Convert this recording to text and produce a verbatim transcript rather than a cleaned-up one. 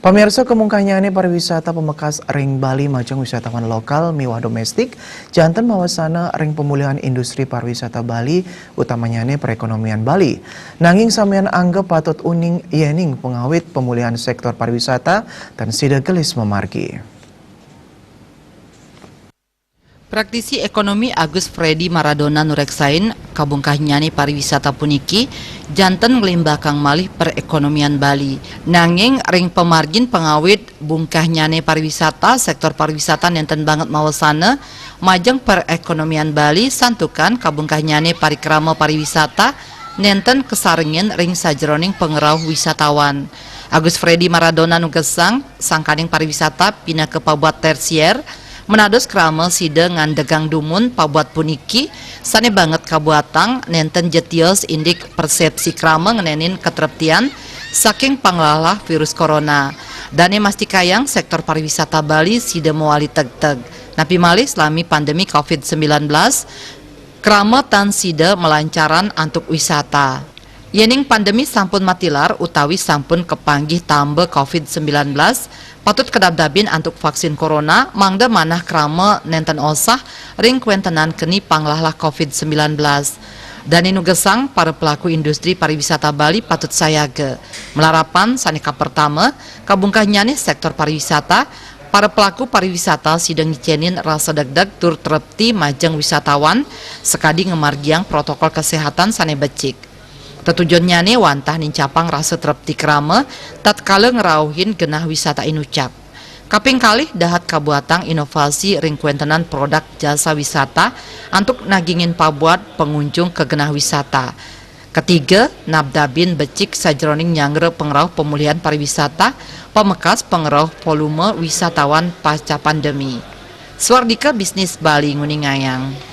Pamirsa, kabungkahnyané pariwisata pamekas ring Bali majeng wisatawan lokal miwah domestik, janten mawasana ring pemulihan industri pariwisata Bali, utamanyane perekonomian Bali. Nanging samian anggep patut uning yening pangawit pemulihan sektor pariwisata tan sida gelis mamargi. Praktisi ekonomi Agus Freddy Maradona nureksain, kabungkahnyané pariwisata puniki janten nglimbakang malih perekonomian Bali. Nanging ring pamargin pangawit bungkahnyané pariwisata, sektor pariwisata nenten banget mawasana majeng perekonomian Bali, santukan kabungkahnyané parikrama pariwisata nenten kasarengin ring sajeroning pangrauh wisatawan. Agus Freddy Maradona nugesang, sangkaning pariwisata pinaka pabuat tersier, menados krama sida ngandegang dumun pabuat puniki sane banget kabuatang, nenten ja tios indik persepsi krama ngenenin katreptian saking panglahlah virus corona. Dane mastikayang sektor pariwisata Bali sida mawali tegteg. Napi malih salami pandemi covid sembilan belas, krama tan sida malancaran antuk wisata. Yening pandemi sampun matilar utawi sampun kapanggih tamba covid sembilan belas, patut kadabdabin antuk vaksin corona, mangda manah krama nenten osah ring kwentenan keni panglahlah covid sembilan belas. Dane nugesang, para pelaku industri pariwisata Bali patut sayaga. Malarapan sane kapertama, kabungkahnyané sektor pariwisata, para pelaku pariwisata sida ngicenin rasa degdeg tur trepti majeng wisatawan, sakadi ngamargiang protokol kesehatan sane becik. Tetujonnyane wantah nincapang rasa trepti krama tatkala ngrauhin genah wisata inucap. Kaping kalih, dahat kabuatang inovasi ring kwentenan produk jasa wisata antuk nagingin pabuat pangunjung ka genah wisata. Katiga, nabdabin becik sajeroning nyanggra pangrauh pemulihan pariwisata pamekas pangrauh volume wisatawan pasca pandemi. Swardika Bisnis Bali nguningayang.